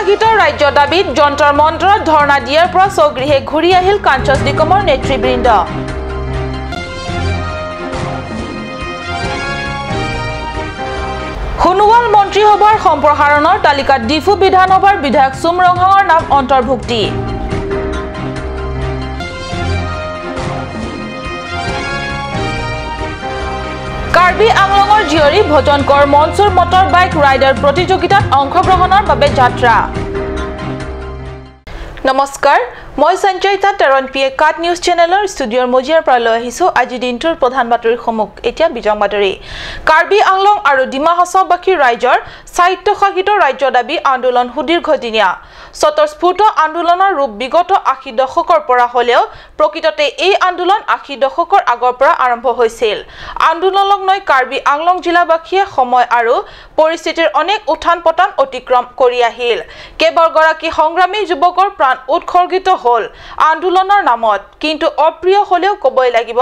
স্বায়ত্তশাসিত ৰাজ্য দাবীত যন্তৰ মন্তৰত ধৰ্ণা দিয়াৰ পৰা স্বগৃহে ঘূৰি আহিল কাঞ্চন নিগমৰ নেতৃবৃন্দ। সোণোৱাল মন্ত্ৰীসভাৰ সম্প্ৰসাৰণৰ তালিকাত ডিফু বিধানসভাৰ বিধায়ক চুম ৰংহাঙৰ নাম অন্তৰ্ভুক্তি। কাৰ্বি আংলঙৰ জীয়ৰী ভজনকৰ মনচুৰ মটৰ বাইক ৰাইডাৰ প্ৰতিযোগিতাত অংশগ্ৰহণৰ বাবে যাত্ৰা। নমস্কাৰ, মই Sanchayita Teron P A cut news চেনেলৰ ষ্টুডিঅ'ৰ মজিয়াৰ পৰা লৈ আহিছোঁ আজি দিনটোৰ প্ৰধান বাতৰিসমূহ। এতিয়া বিজং বাতৰি। কাৰ্বি আংলং আৰু ডিমা হাছাওবাসী ৰাইজৰ স্বায়ত্তশাসিত ৰাজ্য দাবী আন্দোলন সুদীৰ্ঘদিনীয়া। স্বতঃস্ফূৰ্ত আন্দোলনৰ ৰূপ বিগত ৮০ দশকৰ পৰা হ'লেও প্ৰকৃততে এই আন্দোলন ৮০ দশকৰ আগৰ পৰা আৰম্ভ হৈছিল। আন্দোলনক লৈ কাৰ্বি আংলং জিলাবাসীয়ে সময় আৰু পৰিস্থিতিৰ অনেক উত্থান পতন অতিক্ৰম কৰি আহিল। কেইবাগৰাকী সংগ্ৰামী যুৱকৰ প্ৰাণ উৎসৰ্গিত হ'ল আন্দোলনৰ নামত। কিন্তু অপ্ৰিয় হ'লেও ক'বই লাগিব,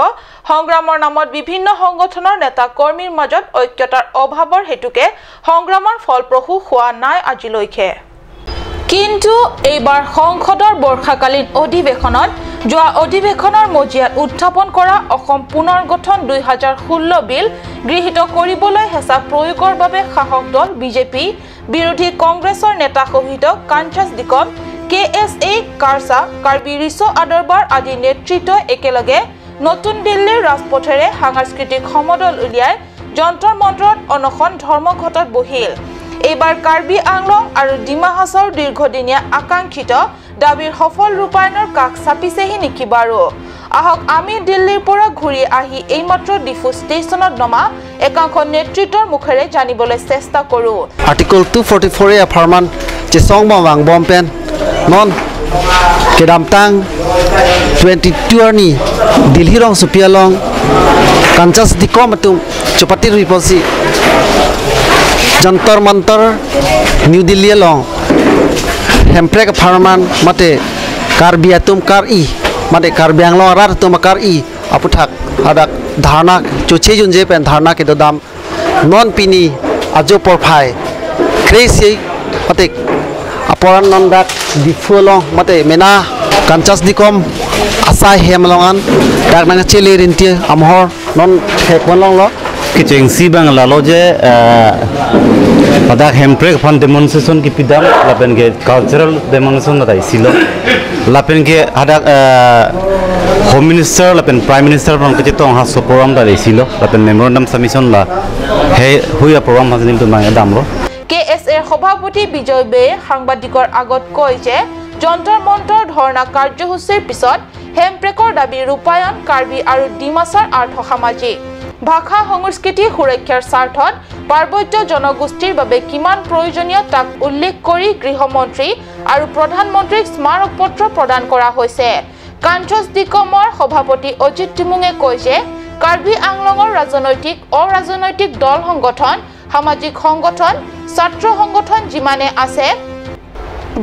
সংগ্ৰামৰ নামত বিভিন্ন সংগঠনৰ নেতা কৰ্মীৰ মাজত ঐক্যতাৰ অভাৱৰ হেতুকে সংগ্ৰামৰ ফলপ্ৰসূ হোৱা নাই আজিলৈকে। কিন্তু এইবাৰ সংসদৰ বৰ্ষাকালীন অধিৱেশনত যোৱা অধিৱেশনৰ মজিয়াত উত্থাপন কৰা অসম পুনৰ গঠন ২০১৬ বিল গৃহীত কৰিবলৈ হেঁচা প্ৰয়োগৰ বাবে শাসক দল বিজেপি, বিৰোধী কংগ্ৰেছৰ নেতাসহিত কাঞ্চাছ দিকম, কে এছ এ, কাৰ্চা, কাৰ্বি ৰিচো আদৰবাৰ আদি নেতৃত্বই একেলগে নতুন দিল্লীৰ ৰাজপথেৰে সাংস্কৃতিক সমদল উলিয়াই যন্তৰ মন্তৰত অনশন ধৰ্মঘটত বহিল। এইবাৰ কাৰ্বি আংলং আৰু ডিমা হাছাওৰ দীৰ্ঘদিনীয়া আকাংক্ষিত দাবীৰ সফল ৰূপায়ণৰ কাষ চাপিছেহি নেকি বাৰু? আহক আমি দিল্লীৰ পৰা ঘূৰি আহি এইমাত্ৰ ডিফু ষ্টেচনত নমা একাংশ নেতৃত্বৰ মুখেৰে জানিবলৈ চেষ্টা কৰোঁ। আৰ্টিকল 244 এ ফাৰমান যে song bang bom pen non kedam tang 22 arni Delhi rong supialong kancas dikom atum chopati riposi Jantar Mantar New Delhi long hemprek farman mate karbi atum kar i mate karbi anglong rar tum kar i aputhak adak dharna choche junje pen dharna ke dam non pini ajo porphai crazy mate aporan non dak difu long mate mena kancas dikom asai hemlongan dak nang chele rinti amhor non thekon long lo kicheng si bangla lo je adak hemprek fan demonstration ki pidam lapen ke cultural demonstration da silo lapen ke adak home minister lapen prime minister pon ke tong ha so program da silo lapen memorandum submission la he huya program hajinim to mang dam ro। K S এৰ সভাপতি বিজয় বে সাংবাদিকৰ আগত কয় যে যন্তৰ মন্তৰ ধৰ্ণা কাৰ্যসূচীৰ পিছত হেমপ্ৰেকৰ দাবী ৰূপায়ণ কাৰ্বি আৰু ডিমাছাৰ আৰ্থসামাজিক ভাষা সংস্কৃতি সুৰক্ষাৰ স্বাৰ্থত পাৰ্বত্য জনগোষ্ঠীৰ বাবে কিমান প্ৰয়োজনীয় তাক উল্লেখ কৰি গৃহমন্ত্ৰী আৰু প্ৰধানমন্ত্ৰীক স্মাৰকপত্ৰ প্ৰদান কৰা হৈছে। কাঞ্চন দিকমৰ সভাপতি অজিত টিমুঙে কয় যে কাৰ্বি আংলঙৰ ৰাজনৈতিক অৰাজনৈতিক দল সংগঠন, সামাজিক সংগঠন, ছাত্ৰ সংগঠন যিমানে আছে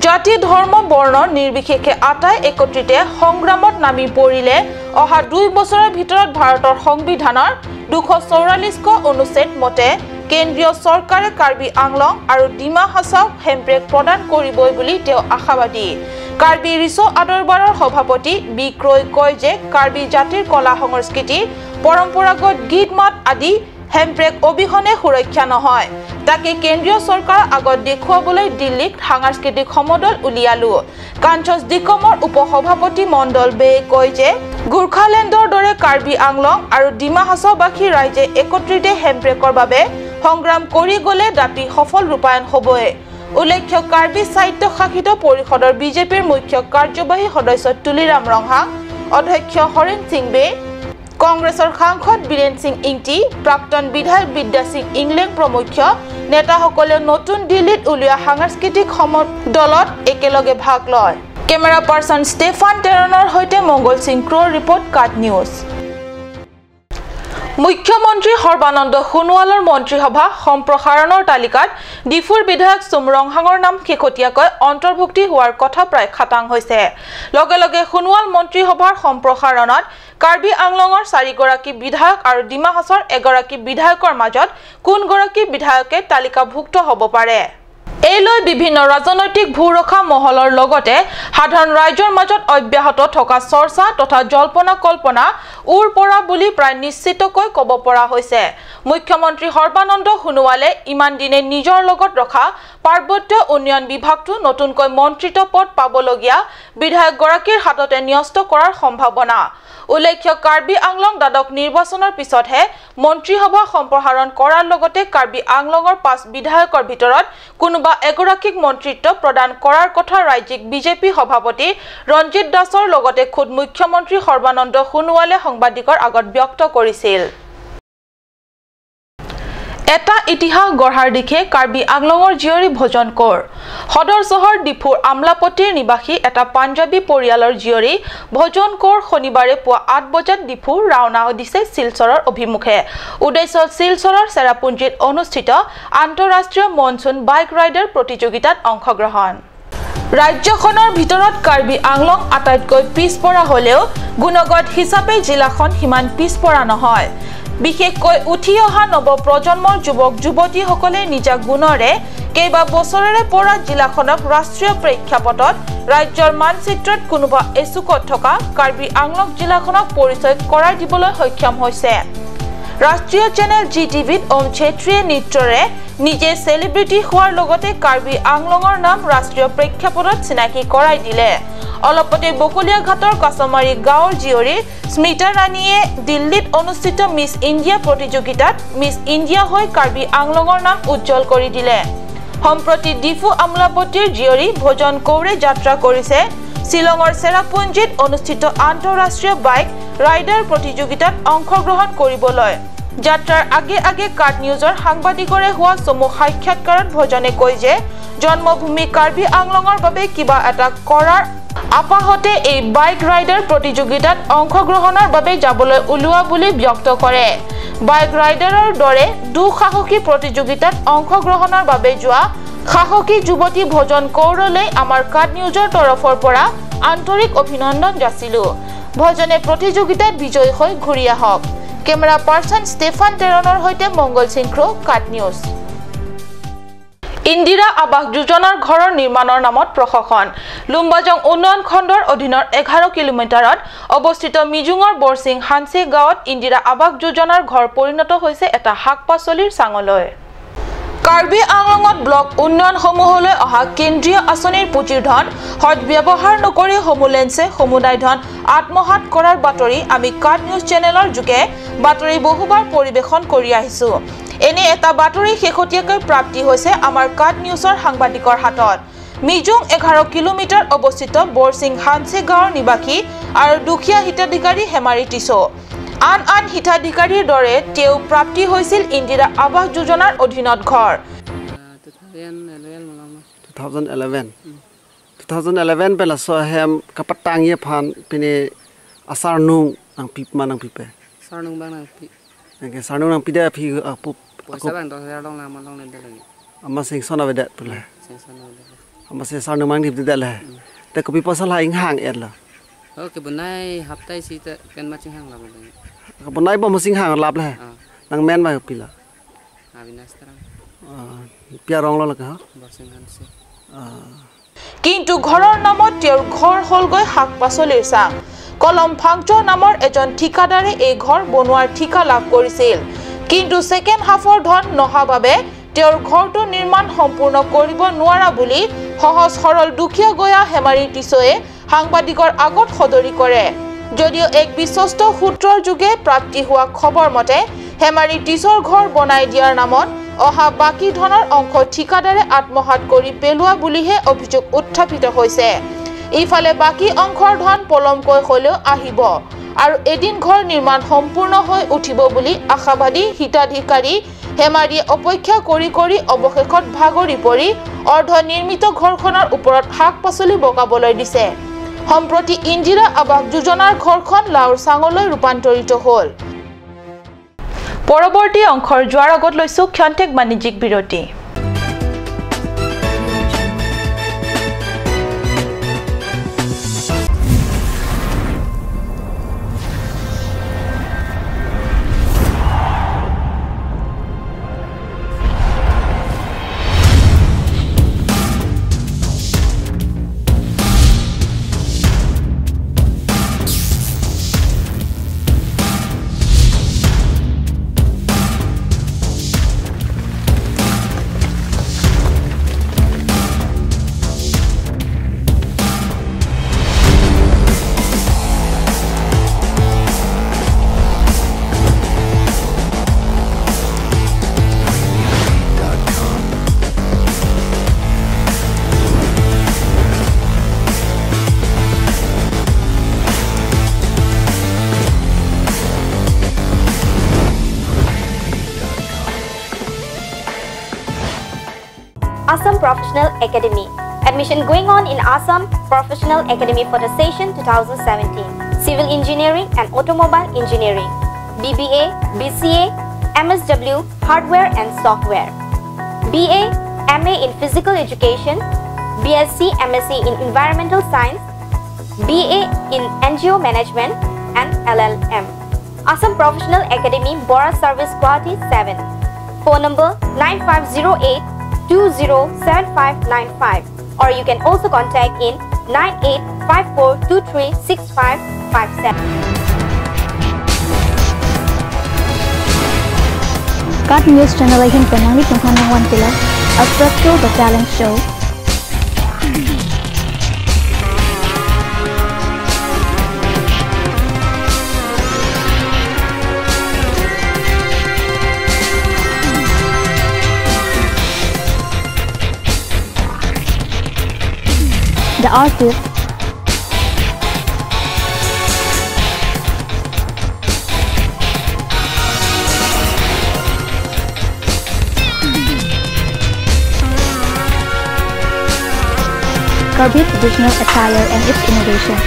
জাতি ধৰ্ম বৰ্ণ নিৰ্বিশেষে আটাই একত্ৰিতে সংগ্ৰামত নামি পৰিলে অহা ২ বছৰৰ ভিতৰত ভাৰতৰ সংবিধানৰ ২৪৪ অনুচ্ছেদ মতে কেন্দ্ৰীয় চৰকাৰে কাৰ্বি আংলং আৰু ডিমা হাছাওক হেমপ্ৰেক প্ৰদান কৰিবই বুলি তেওঁ আশাবাদী। কাৰ্বি ৰিচো আদৰবাৰৰ সভাপতি বি ক্ৰয় কয় যে কাৰ্বি জাতিৰ কলা সংস্কৃতি, পৰম্পৰাগত গীত মাত আদি হেমপ্ৰেক অবিহনে সুৰক্ষা নহয়, তাকে কেন্দ্ৰীয় চৰকাৰৰ আগত দেখুৱাবলৈ দিল্লীত সাংস্কৃতিক সমদল উলিয়ালো। কাঞ্চন দিকমৰ উপসভাপতি মণ্ডল বে কয় যে গোৰ্খালেণ্ডৰ দৰে কাৰ্বি আংলং আৰু ডিমা হাছাওবাসী ৰাইজে একত্ৰিতে হেমপ্ৰেকৰ বাবে সংগ্ৰাম কৰি গ'লে দাবী সফল ৰূপায়ণ হ'বই। উল্লেখ্য কাৰ্বি স্বায়ত্তশাসিত পৰিষদৰ বিজেপিৰ মুখ্য কাৰ্যবাহী সদস্য তুলিৰাম ৰংহাং, অধ্যক্ষ হৰেণ সিং বে, কংগ্ৰেছৰ সাংসদ বীৰেন সিং ইংটি, প্ৰাক্তন বিধায়ক বিদ্যা সিং ইংলেং প্ৰমুখ্য নেতাসকলে নতুন দিল্লীত উলিওৱা সাংস্কৃতিক সমদলত একেলগে ভাগ লয়। কেমেৰা পাৰ্চন ষ্টেফান টেৰণৰ সৈতে মংগল সিং ক্ৰ'ৰ ৰিপৰ্ট, কাট নিউজ। মুখ্যমন্ত্ৰী সৰ্বানন্দ সোণোৱালৰ মন্ত্ৰীসভা সম্প্ৰসাৰণৰ তালিকাত ডিফুৰ বিধায়ক চুম ৰংহাঙৰ নাম শেহতীয়াকৈ অন্তৰ্ভুক্তি হোৱাৰ কথা প্ৰায় খাটাং হৈছে। লগে লগে সোণোৱাল মন্ত্ৰীসভাৰ সম্প্ৰসাৰণত কাৰ্বি আংলঙৰ ৪গৰাকী বিধায়ক আৰু ডিমা হাছাওৰ এগৰাকী বিধায়কৰ মাজত কোনগৰাকী বিধায়কে তালিকাভুক্ত হ'ব পাৰে? এই লৈ বিভিন্ন ৰাজনৈতিক ভূৰখা মহলৰ লগতে সাধাৰণ ৰাইজৰ মাজত অব্যাহত থকা চৰ্চা তথা জল্পনা কল্পনা উৰ পৰা বুলি প্ৰায় নিশ্চিতকৈ ক'ব পৰা হৈছে। মুখ্যমন্ত্ৰী সৰ্বানন্দ সোণোৱালে ইমান দিনে নিজৰ লগত ৰখা পাৰ্বত্য উন্নয়ন বিভাগটো নতুনকৈ মন্ত্ৰিত্ব পদ পাবলগীয়া বিধায়কগৰাকীৰ হাততে ন্যস্ত কৰাৰ সম্ভাৱনা। উল্লেখ্য, কাৰ্বি আংলং দ্বাদশ নিৰ্বাচনৰ পিছতহে মন্ত্ৰীসভা সম্প্ৰসাৰণ কৰাৰ লগতে কাৰ্বি আংলঙৰ 5 বিধায়কৰ ভিতৰত কোনোবা এগৰাকীক মন্ত্ৰিত্ব প্ৰদান কৰাৰ কথা ৰাজ্যিক বিজেপি সভাপতি ৰঞ্জিত দাসৰ লগতে খোদ মুখ্যমন্ত্ৰী সৰ্বানন্দ সোণোৱালে সাংবাদিকৰ আগত ব্যক্ত কৰিছিল। এটা ইতিহাস গঢ়াৰ দিশে কাৰ্বি আংলঙৰ জীয়ৰী ভোজন কৌৰ। সদৰ চহৰ ডিফুৰ আমলাপট্টিৰ নিবাসী এটা পাঞ্জাবী পৰিয়ালৰ জীয়ৰী ভোজন কৌৰ শনিবাৰে পুৱা 8 বজাত ডিফু ৰাওনা দিছে শিলচৰৰ অভিমুখে। উদ্দেশ্য শিলচৰৰ চেৰাপুঞ্জীত অনুষ্ঠিত আন্তঃৰাষ্ট্ৰীয় মনচুন বাইক ৰাইডাৰ প্ৰতিযোগিতাত অংশগ্ৰহণ। ৰাজ্যখনৰ ভিতৰত কাৰ্বি আংলং আটাইতকৈ পিছপৰা হ'লেও গুণগত হিচাপে জিলাখন সিমান পিছপৰা নহয়। বিশেষকৈ উঠি অহা নৱপ্ৰজন্মৰ যুৱক যুৱতীসকলে নিজা গুণৰে কেইবা বছৰৰে পৰা জিলাখনক ৰাষ্ট্ৰীয় প্ৰেক্ষাপটত ৰাজ্যৰ মানচিত্ৰত কোনোবা এচুকত থকা কাৰ্বি আংলং জিলাখনক পৰিচয় কৰাই দিবলৈ সক্ষম হৈছে। ৰাষ্ট্ৰীয় চেনেল জি টিভিত ওম চেত্ৰীয়ে নৃত্যৰে নিজে চেলিব্ৰিটি হোৱাৰ লগতে কাৰ্বি আংলঙৰ নাম ৰাষ্ট্ৰীয় প্ৰেক্ষাপটত চিনাকি কৰাই দিলে। অলপতে বকলীয়াঘাটৰ কাছমাৰী গাঁৱৰ জীয়ৰী স্মিতা ৰাণীয়ে দিল্লীত অনুষ্ঠিত মিছ ইণ্ডিয়া প্ৰতিযোগিতাত মিছ ইণ্ডিয়া হৈ কাৰ্বি আংলঙৰ নাম উজ্জ্বল কৰি দিলে। সম্প্ৰতি ডিফু আমলাপট্টিৰ জীয়ৰী ভোজন কৌৰে যাত্ৰা কৰিছে শ্বিলঙৰ চেৰাপুঞ্জীত অনুষ্ঠিত আন্তঃৰাষ্ট্ৰীয় বাইক ৰাইডাৰ প্ৰতিযোগিতাত অংশগ্ৰহণ কৰিবলৈ। যাত্ৰাৰ আগে আগে কাট নিউজৰ সাংবাদিকৰে হোৱা চমু সাক্ষাৎকাৰত ভোজনে কয় যে জন্মভূমি কাৰ্বি আংলঙৰ বাবে কিবা এটা কৰাৰ আপাহতে এই বাইক ৰাইডাৰ প্ৰতিযোগিতাত অংশগ্ৰহণৰ বাবে যাবলৈ ওলোৱা বুলি ব্যক্ত কৰে। বাইক ৰাইডাৰৰ দৰে দুঃসাহসী প্ৰতিযোগিতাত অংশগ্ৰহণৰ বাবে যোৱা সাহসী যুৱতী ভোজন কৌৰলৈ আমাৰ কাট নিউজৰ তৰফৰ পৰা আন্তৰিক অভিনন্দন যাচিলোঁ। ভোজনে প্ৰতিযোগিতাত বিজয়ী হৈ ঘূৰি আহক। কেমেৰা পাৰ্চন ষ্টেফান টেৰণৰ সৈতে মংগল সিংক্ৰ, কাট নিউজ। ইন্দিৰা আৱাস যোজনাৰ ঘৰৰ নিৰ্মাণৰ নামত প্ৰশাসন। লুম্বাজং উন্নয়ন খণ্ডৰ অধীনৰ 11 কিলোমিটাৰত অৱস্থিত মিজুঙৰ বৰচিং হানচে গাঁৱত ইন্দিৰা আৱাস যোজনাৰ ঘৰ পৰিণত হৈছে এটা শাক পাচলিৰ চাঙলৈ। কাৰ্বি আংলঙত ব্লক উন্নয়নসমূহলৈ অহা কেন্দ্ৰীয় আঁচনিৰ পুঁজিৰ ধন সদ্ব্যৱহাৰ নকৰি সমুলেন্সে সমুদায় ধন আত্মসাত কৰাৰ বাতৰি আমি কাট নিউজ চেনেলৰ যোগে বাতৰি বহুবাৰ পৰিৱেশন কৰি আহিছোঁ। এনে এটা বাতৰি শেহতীয়াকৈ প্ৰাপ্তি হৈছে আমাৰ কাট নিউজৰ সাংবাদিকৰ হাতত। মিজুং 11 কিলোমিটাৰ অৱস্থিত বৰচিং হানচে গাঁৱৰ নিবাসী আৰু দুখীয়া হিতাধিকাৰী হেমাৰী টিছো। আন আন হিতাধিকাৰীৰ দৰে তেওঁ প্ৰাপ্তি হৈছিল ইন্দিৰা আৱাস যোজনাৰ অধীনত ঘৰ। 2011 pela so hem kapatang ye phan pine asar nung nang pip ma nang pipe sar nung bang nang pi ke sar nung nang pi da phi apu paisa bang 10,000 dong la ma long le de ama sing sona ve dat pula sing sona ve ama se sar nung mang dip de le te ko pi pasal ha ing hang et la ho ke bunai haptai si ta ken ma ching hang la ma ka bunai bo ma sing hang lap le nang men ba pi la avinas tarang pia rong la ka borsing hanse কিন্তু ঘৰৰ নামত তেওঁৰ ঘৰ হ'লগৈ শাক পাচলিৰ চাং। কলম ফাংচ নামৰ এজন ঠিকাদাৰে এই ঘৰ বনোৱাৰ ঠিকা লাভ কৰিছিল, কিন্তু ছেকেণ্ড হাফৰ ধন নহা বাবে তেওঁৰ ঘৰটো নিৰ্মাণ সম্পূৰ্ণ কৰিব নোৱাৰা বুলি সহজ সৰল দুখীয়া গয়া হেমাৰী টিছয়ে সাংবাদিকৰ আগত সদৰি কৰে। যদিও এক বিশ্বস্ত সূত্ৰৰ যোগে প্ৰাপ্তি হোৱা খবৰ মতে হেমাৰী টিছৰ ঘৰ বনাই দিয়াৰ নামত অহা বাকী ধনৰ অংশ ঠিকাদাৰে আত্মসাত কৰি পেলোৱা বুলিহে অভিযোগ উত্থাপিত হৈছে। ইফালে বাকী অংশৰ ধন পলমকৈ হ'লেও আহিব আৰু এদিন ঘৰ নিৰ্মাণ সম্পূৰ্ণ হৈ উঠিব বুলি আশাবাদী হিতাধিকাৰী হেমাৰীয়ে অপেক্ষা কৰি কৰি অৱশেষত ভাগৰি পৰি অৰ্ধনিৰ্মিত ঘৰখনৰ ওপৰত শাক পাচলি বগাবলৈ দিছে। সম্প্ৰতি ইন্দিৰা আৱাস যোজনাৰ ঘৰখন লাওৰ চাঙলৈ ৰূপান্তৰিত হ'ল। পৰৱৰ্তী অংশৰ যোৱাৰ আগত লৈছো ক্ষন্তেক বাণিজ্যিক বিৰতি। Assam Professional Academy. Admission going on in Assam Professional Academy for the session 2017. Civil Engineering and Automobile Engineering, BBA, BCA, MSW, Hardware and Software, BA, MA in Physical Education, BSc, MSc in Environmental Science, BA in NGO Management and LLM. Assam Professional Academy, Bora Service, Guwahati 7. Phone number 9508 207595, or you can also contact in 9854236557. Kat News Channel hin penangi tunghanang wan pila Attracto the Talent Show. The artist Karbi traditional attire and its innovation.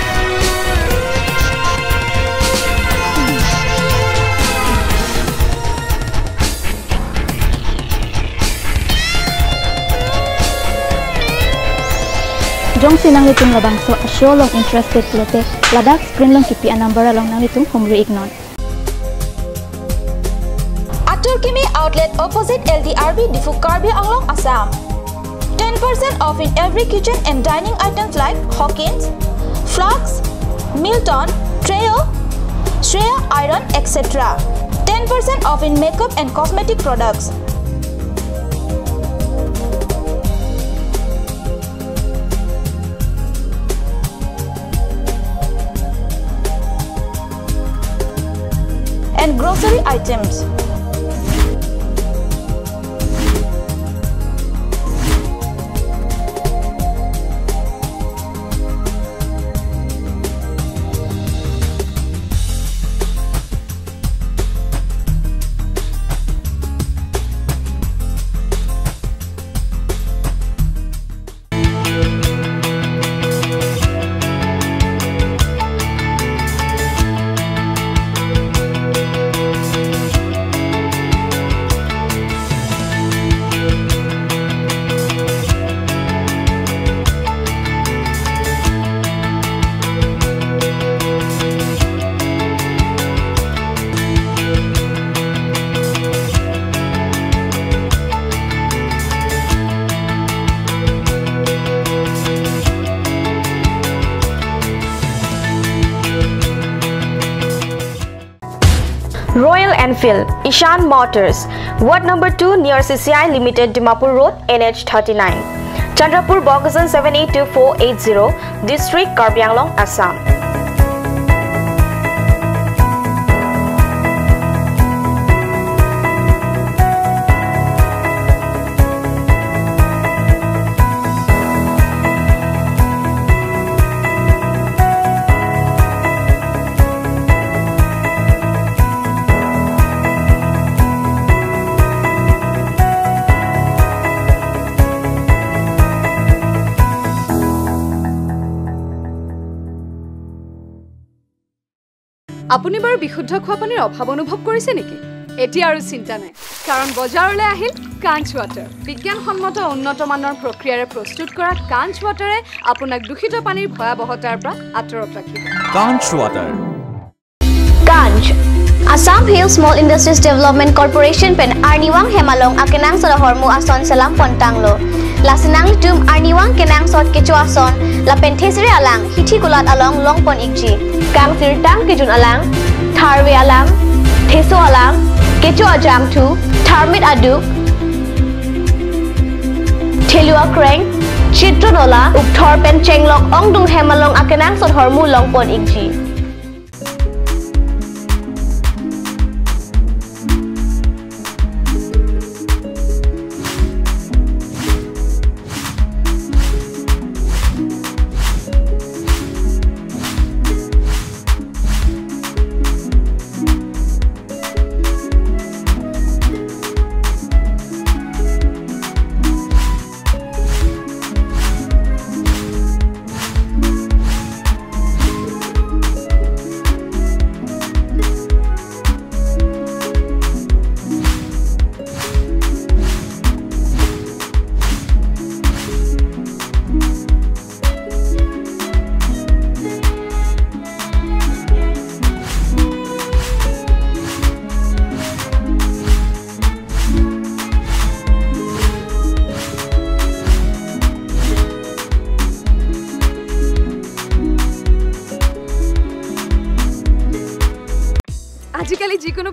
Jong sinang litung labang so asyo long interested lote Ladakh screen long kipi anambara long nang litung humri ignon. Atur Kimi outlet opposite LDRB Diphu Karbi Anglong, Assam. 10% off in every kitchen and dining items like Hawkins, Flux, Milton, Treo, Shreya Iron, etc. 10% off in makeup and cosmetic products. And grocery items. Royal Enfield, Ishan Motors, Ward number 2 near CCI Limited, Dimapur Road, NH 39, Chandrapur, Bokajan 782480, District Karbi Anglong, Assam. আপুনি বাৰু বিশুদ্ধ খোৱা পানীৰ অভাৱ অনুভৱ কৰিছে নেকি? এতিয়া আৰু চিন্তা নাই, কাৰণ বজাৰলৈ আহিল কাঞ্চ ৱাটাৰ। বিজ্ঞানসন্মত উন্নত মানৰ প্ৰক্ৰিয়াৰে প্ৰস্তুত কৰা কাঞ্চ ৱাটাৰে আপোনাক দূষিত পানীৰ ভয়াৱহতাৰ পৰা আঁতৰত ৰাখিব। Kanch water. Kanch Assam Hill Small Industries Development Corporation pen Arniwang Hemalong akenang soda hormu ason salam pontanglo. Lasinang litum Arniwang kenang sot kecho ason lapen thesre alang hithi kulat along long pon ikji. Kang sirtang kijun alang, tharwe alang, theso alang, kecho ajang thu, tharmit adu, thelua kreng, chitronola, upthor pen chenglok ongdung hemalong akenang sot hormu long pon ikji.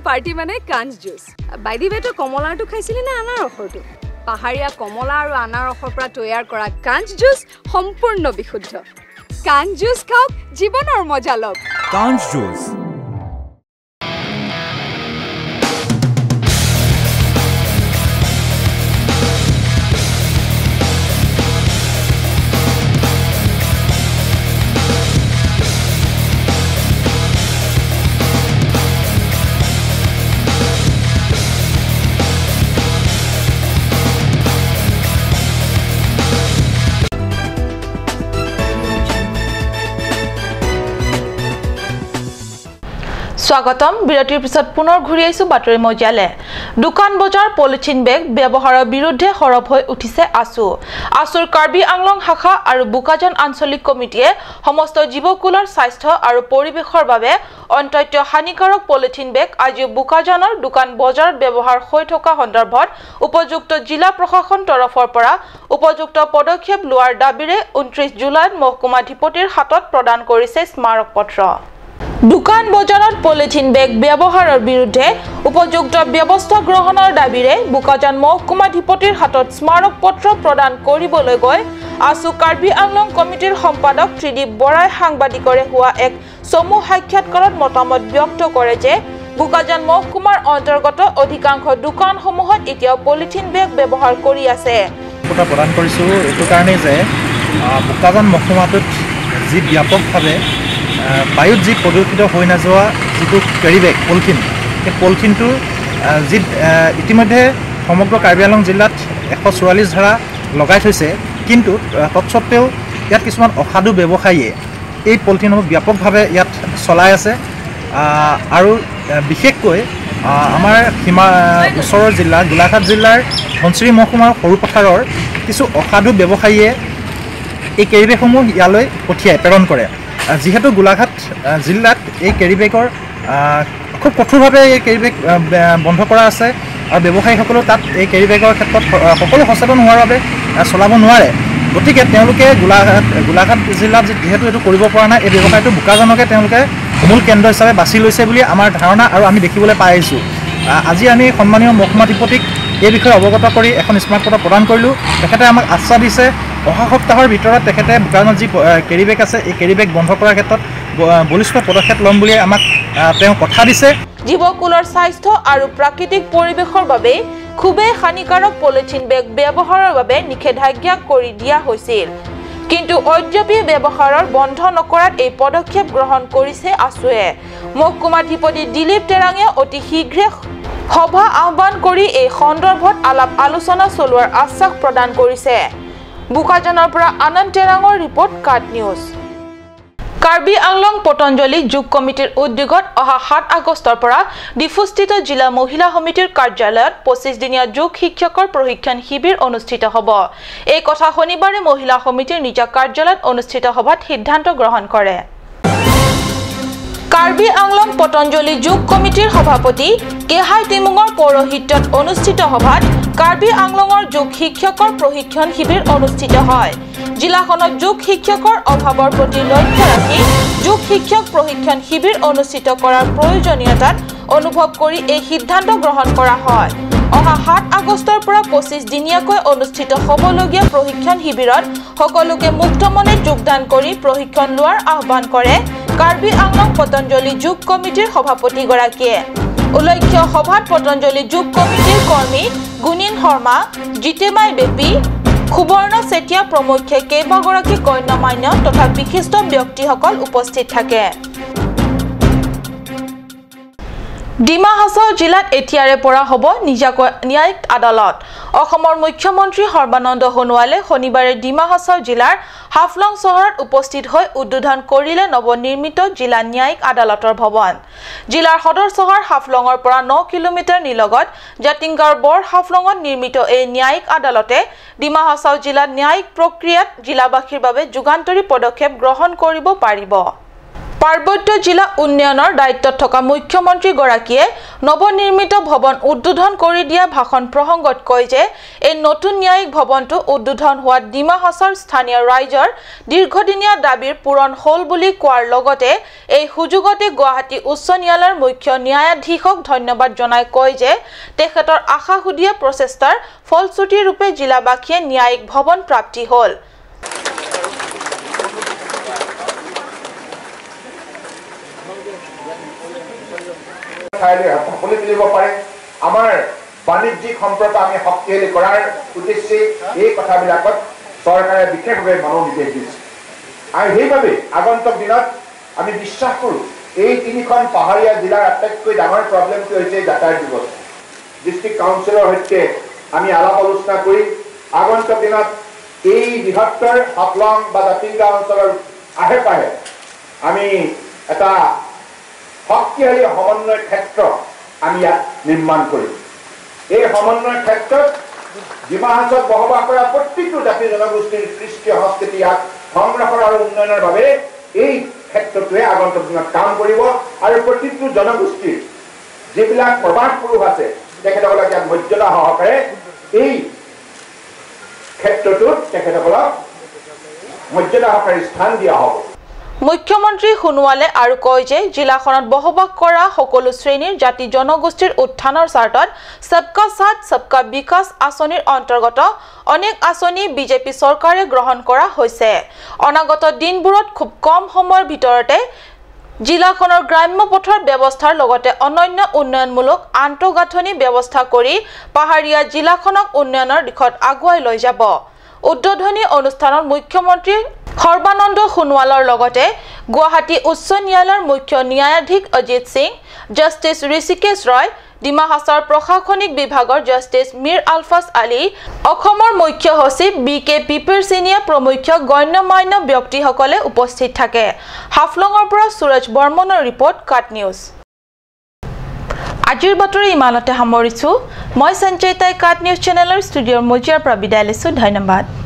Party মানে কাঞ্চ juice. By the ৱে, তই কমলাৰটো খাইছিলি নে আনাৰসৰটো? পাহাৰীয়া কমলা আৰু আনাৰসৰ পৰা তৈয়াৰ কৰা কাঞ্চ juice সম্পূৰ্ণ বিশুদ্ধ। কাঞ্চ জুচ খাওক, জীৱনৰ মজা লওক। কাঞ্চ জুচ। স্বাগতম। বিৰতিৰ পিছত পুনৰ ঘূৰি আহিছো বাতৰি মজিয়ালে। দোকান বজাৰ পলিথিন বেগ ব্যৱহাৰৰ বিৰুদ্ধে সৰব হৈ উঠিছে আছু। আছুৰ কাৰ্বি আংলং শাখা আৰু বোকাজান আঞ্চলিক কমিটিয়ে সমস্ত জীৱকুলৰ স্বাস্থ্য আৰু পৰিৱেশৰ বাবে অত্যন্ত হানিকাৰক পলিথিন বেগ আজিও বোকাজানৰ দোকান বজাৰত ব্যৱহাৰ হৈ থকা সন্দৰ্ভত উপযুক্ত জিলা প্ৰশাসন তৰফৰ পৰা উপযুক্ত পদক্ষেপ লোৱাৰ দাবীৰে 29 জুলাইত মহকুমাধিপতিৰ হাতত প্ৰদান কৰিছে স্মাৰকপত্ৰ। দোকান বজাৰত পলিথিন বেগ ব্যৱহাৰৰ বিৰুদ্ধে উপযুক্ত ব্যৱস্থা গ্ৰহণৰ দাবীৰে বোকাজান মহকুমাধিপতিৰ হাতত স্মাৰকপত্ৰ প্ৰদান কৰিবলৈ গৈ আছু কাৰ্বি আংলং কমিটিৰ সম্পাদক ত্ৰিদীপ বৰাই সাংবাদিকৰে হোৱা এক চমু সাক্ষাৎকাৰত মতামত ব্যক্ত কৰে যে বোকাজান মহকুমাৰ অন্তৰ্গত অধিকাংশ দোকানসমূহত এতিয়াও পলিথিন বেগ ব্যৱহাৰ কৰি আছে। প্ৰদান কৰিছোঁ এইটো কাৰণেই যে বোকাজান মহকুমাটোত যি ব্যাপকভাৱে বায়ুত যি প্ৰদূষিত হৈ নাযোৱা যিটো কেৰি বেগ পলিথিন, সেই পলিথিনটো যি ইতিমধ্যে সমগ্ৰ কাৰ্বি আংলং জিলাত 144 ধাৰা লগাই থৈছে, কিন্তু তৎসত্ত্বেও ইয়াত কিছুমান অসাধু ব্যৱসায়ীয়ে এই পলিথিনসমূহ ব্যাপকভাৱে ইয়াত চলাই আছে। আৰু বিশেষকৈ আমাৰ সীমা ওচৰৰ জিলা গোলাঘাট জিলাৰ ধনশিৰি মহকুমাৰ সৰুপথাৰৰ কিছু অসাধু ব্যৱসায়ীয়ে এই কেৰি বেগসমূহ ইয়ালৈ পঠিয়াই প্ৰেৰণ কৰে। যিহেতু গোলাঘাট জিলাত এই কেৰিবেগৰ খুব কঠোৰভাৱে এই কেৰিবেগ বন্ধ কৰা আছে আৰু ব্যৱসায়ীসকলেও তাত এই কেৰিবেগৰ ক্ষেত্ৰত সকলো সচেতন হোৱাৰ বাবে চলাব নোৱাৰে। গতিকে তেওঁলোকে গোলাঘাট জিলাত যিহেতু এইটো কৰিব পৰা নাই, এই ব্যৱসায়টো বোকাজানকে তেওঁলোকে মূল কেন্দ্ৰ হিচাপে বাছি লৈছে বুলি আমাৰ ধাৰণা আৰু আমি দেখিবলৈ পাই আহিছোঁ। আজি আমি সন্মানীয় মহকুমাধিপতিক এই বিষয়ে অৱগত কৰি এখন স্মাৰকপত্ৰ প্ৰদান কৰিলোঁ। তেখেতে আমাক আশ্বাস দিছে অহা সপ্তাহৰ ভিতৰত তেখেতে বোকাজানত যি কেৰিবেগ আছে এই কেৰিবেগ বন্ধ কৰাৰ ক্ষেত্ৰত বলিষ্ঠ পদক্ষেপ ল'ম বুলি আমাক তেওঁ কথা দিছে। জীৱকুলৰ স্বাস্থ্য আৰু প্ৰাকৃতিক পৰিৱেশৰ বাবে খুবেই হানিকাৰক পলিথিন বেগ ব্যৱহাৰৰ বাবে নিষেধাজ্ঞা কৰি দিয়া হৈছিল, কিন্তু অদ্যাপি ব্যৱহাৰৰ বন্ধ নকৰাত এই পদক্ষেপ গ্ৰহণ কৰিছে আছুৱে। মহকুমাধিপতি দিলীপ টেৰাঙে অতি শীঘ্ৰে সভা আহ্বান কৰি এই সন্দৰ্ভত আলাপ আলোচনা চলোৱাৰ আশ্বাস প্ৰদান কৰিছে। বোকাজানৰ পৰা আনন্দ টেৰাঙৰ ৰিপৰ্ট, কাট নিউজ। কাৰ্বি আংলং পতঞ্জলি যোগ কমিটিৰ উদ্যোগত অহা 7 আগষ্টৰ পৰা ডিফুস্থিত জিলা মহিলা সমিতিৰ কাৰ্যালয়ত 25 দিনীয়া যোগ শিক্ষকৰ প্ৰশিক্ষণ শিবিৰ অনুষ্ঠিত হ'ব। এই কথা শনিবাৰে মহিলা সমিতিৰ নিজা কাৰ্যালয়ত অনুষ্ঠিত সভাত সিদ্ধান্ত গ্ৰহণ কৰে। কাৰ্বি আংলং পতঞ্জলি যোগ কমিটিৰ সভাপতি কেহাই টিমুঙৰ পৌৰোহিত্যত অনুষ্ঠিত সভাত কাৰ্বি আংলঙৰ যোগ শিক্ষকৰ প্ৰশিক্ষণ শিবিৰ অনুষ্ঠিত হয়। জিলাখনত যোগ শিক্ষকৰ অভাৱৰ প্ৰতি লক্ষ্য ৰাখি যোগ শিক্ষক প্ৰশিক্ষণ শিবিৰ অনুষ্ঠিত কৰাৰ প্ৰয়োজনীয়তাত অনুভৱ কৰি এই সিদ্ধান্ত গ্ৰহণ কৰা হয়। অহা 7 আগষ্টৰ পৰা 25 দিনীয়াকৈ অনুষ্ঠিত হ'বলগীয়া প্ৰশিক্ষণ শিবিৰত সকলোকে মুক্ত মনে যোগদান কৰি প্ৰশিক্ষণ লোৱাৰ আহ্বান কৰে কাৰ্বি আংলং পতঞ্জলি যোগ কমিটিৰ সভাপতিগৰাকীয়ে। উল্লেখ্য সভাত পতঞ্জলি যোগ কমিটিৰ কৰ্মী গুণীন শৰ্মা, জিতেমাই বেপী, সুবৰ্ণ চেতিয়া প্ৰমুখ্যে কেইবাগৰাকী গণ্যমান্য তথা বিশিষ্ট ব্যক্তিসকল উপস্থিত থাকে। ডিমা হাছাও জিলাত এতিয়াৰে পৰা হ'ব নিজাকৈ ন্যায়িক আদালত। অসমৰ মুখ্যমন্ত্ৰী সৰ্বানন্দ সোণোৱালে শনিবাৰে ডিমা হাছাও জিলাৰ হাফলং চহৰত উপস্থিত হৈ উদ্বোধন কৰিলে নৱনিৰ্মিত জিলা ন্যায়িক আদালতৰ ভৱন। জিলাৰ সদৰ চহৰ হাফলঙৰ পৰা 9 কিলোমিটাৰ নিলগত জাতিংগাৰ বৰ হাফলঙত নিৰ্মিত এই ন্যায়িক আদালতে ডিমা হাছাও জিলাত ন্যায়িক প্ৰক্ৰিয়াত জিলাবাসীৰ বাবে যুগান্তৰী পদক্ষেপ গ্ৰহণ কৰিব পাৰিব। পাৰ্বত্য জিলা উন্নয়নৰ দায়িত্বত থকা মুখ্যমন্ত্ৰীগৰাকীয়ে নৱনিৰ্মিত ভৱন উদ্বোধন কৰি দিয়া ভাষণ প্ৰসংগত কয় যে এই নতুন ন্যায়িক ভৱনটো উদ্বোধন হোৱাত ডিমা হাছাওৰ স্থানীয় ৰাইজৰ দীৰ্ঘদিনীয়া দাবীৰ পূৰণ হ'ল বুলি কোৱাৰ লগতে এই সুযোগতে গুৱাহাটী উচ্চ ন্যায়ালয়ৰ মুখ্য ন্যায়াধীশক ধন্যবাদ জনাই কয় যে তেখেতৰ আশাশুধীয়া প্ৰচেষ্টাৰ ফলশ্ৰুতিৰূপে জিলাবাসীয়ে ন্যায়িক ভৱন প্ৰাপ্তি হ'ল। ঠাইলৈ ঢাপলি মেলিব পাৰে। আমাৰ বাণিজ্যিক সম্পৰ্ক আমি শক্তিশালী কৰাৰ উদ্দেশ্যে এই কথাবিলাকত চৰকাৰে বিশেষভাৱে মনোনিৱেশ দিছে আৰু সেইবাবে আগন্তুক দিনত আমি বিশ্বাস কৰোঁ এই তিনিখন পাহাৰীয়া জিলাৰ আটাইতকৈ ডাঙৰ প্ৰব্লেমটো হৈছে যাতায়াত ব্যৱস্থা। ডিষ্ট্ৰিক্ট কাউন্সিলৰ সৈতে আমি আলাপ আলোচনা কৰি আগন্তুক দিনত এই বৃহত্তৰ হাফলং বা জাতিংগা অঞ্চলৰ আশে পাশে আমি এটা শক্তিশালী সমন্বয় ক্ষেত্ৰ আমি ইয়াত নিৰ্মাণ কৰিম। এই সমন্বয় ক্ষেত্ৰত ডিমা হাছাওত বসবাস কৰা প্ৰত্যেকটো জাতি জনগোষ্ঠীৰ কৃষ্টি সংস্কৃতি ইয়াত সংৰক্ষণ আৰু উন্নয়নৰ বাবে এই ক্ষেত্ৰটোৱে আগন্তুক দিনত কাম কৰিব আৰু প্ৰতিটো জনগোষ্ঠীৰ যিবিলাক প্ৰবাদ পুৰুষ আছে তেখেতসকলক ইয়াত মৰ্যাদা সহকাৰে এই ক্ষেত্ৰটোত তেখেতসকলক মৰ্যাদা সহকাৰে স্থান দিয়া হ'ব। মুখ্যমন্ত্ৰী সোণোৱালে আৰু কয় যে জিলাখনত বসবাস কৰা সকলো শ্ৰেণীৰ জাতি জনগোষ্ঠীৰ উত্থানৰ স্বাৰ্থত সবকা সাথ সবকা বিকাশ আঁচনিৰ অন্তৰ্গত অনেক আঁচনি বিজেপি চৰকাৰে গ্ৰহণ কৰা হৈছে। অনাগত দিনবোৰত খুব কম সময়ৰ ভিতৰতে জিলাখনৰ গ্ৰাম্য পথৰ ব্যৱস্থাৰ লগতে অনন্য উন্নয়নমূলক আন্তঃগাঁথনি ব্যৱস্থা কৰি পাহাৰীয়া জিলাখনক উন্নয়নৰ দিশত আগুৱাই লৈ যাব। উদ্বোধনী অনুষ্ঠানত মুখ্যমন্ত্ৰী সৰ্বানন্দ সোণোৱালৰ লগতে গুৱাহাটী উচ্চ ন্যায়ালয়ৰ মুখ্য ন্যায়াধীশ অজিত সিং, জাষ্টিছ ঋষিকেশ ৰয়, ডিমা হাছাওৰ প্ৰশাসনিক বিভাগৰ জাষ্টিছ মীৰ আলফাজ আলী, অসমৰ মুখ্য সচিব বি কে পিপিৰচিনিয়া প্ৰমুখ্য গণ্যমান্য ব্যক্তিসকলে উপস্থিত থাকে। হাফলঙৰ পৰা সুৰজ বৰ্মনৰ ৰিপৰ্ট, কাট নিউজ। আজিৰ বাতৰি ইমানতে সামৰিছোঁ। মই সঞ্চয়িতাই কাট নিউজ চেনেলৰ ষ্টুডিঅ'ৰ মজিয়াৰ পৰা বিদায় লৈছোঁ। ধন্যবাদ।